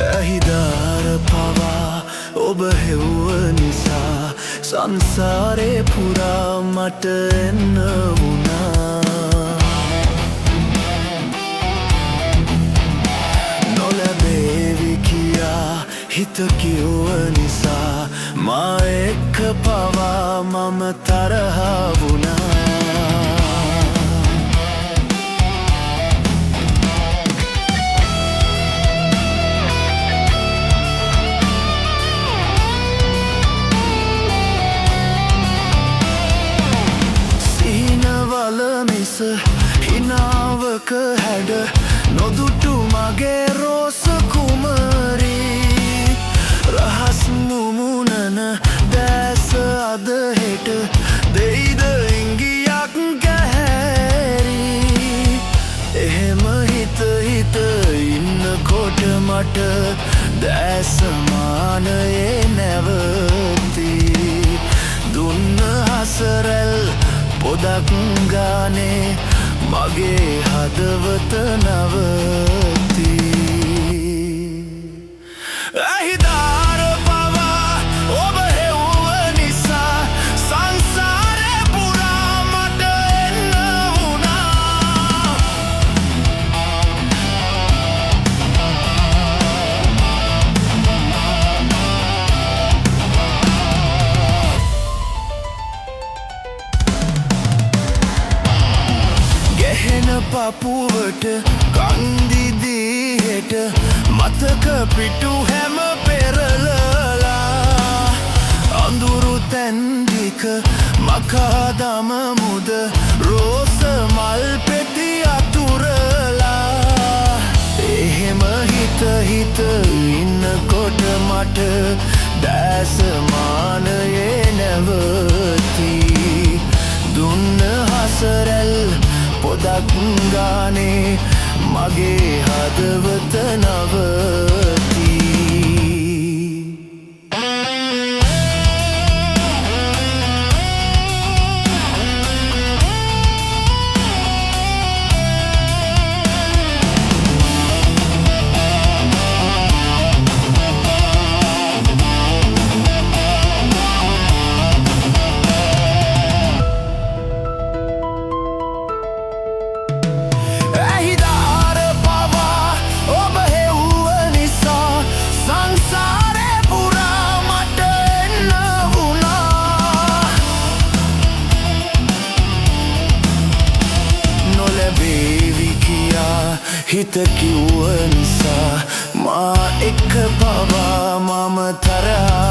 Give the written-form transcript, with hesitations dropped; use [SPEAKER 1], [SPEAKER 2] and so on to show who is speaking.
[SPEAKER 1] ඇහිදාර පවා ඔබ හෙව්ව නිසා සංසාරේ පුරා මට එන්න වුණා. නොලැබේවි කියා හිත කිව්ව නිසා මා එක්ක පවා මම තරහ වුණා. සිහිනවල මිස හිනාවක හැඩ නොදුටු මගේ රෝස කුමරී, රහස් මුමුණන දැස අද හෙට දෙයිද ඉංගියක් ගැහැරි. එහෙම හිත හිත ඉන්නකොට මට දැස මානයේ නැවතී. දුන්න හසරැල් පොදක් ගානේ මගේ හදවත නවතී. ඇහිදාර පවා ඔබ හෙව්ව නිසා සංසාරේ පුරා මට එන්න වුණා. ගැහෙන පපුවට කන්දිදී හෙට මතක පිටු හැම පෙරලලා, අඳුරු තැන් ටික මකා දමමුද රෝස මල් පෙති අතුරලා. එහෙම හිත හිත ඉන්නකොට මට දැස මානයේ නැවතී. දුන්න හසරැල් පොදක් ගානේ මගේ හදවත නවතී. ඇහිදාර පවා ඔබ හෙව්ව නිසා සංසාරේ පුරා මට එන්න වුණා. නොලැබේවි කියා හිත කිව්ව නිසා මා එක්ක පවා මම තරහා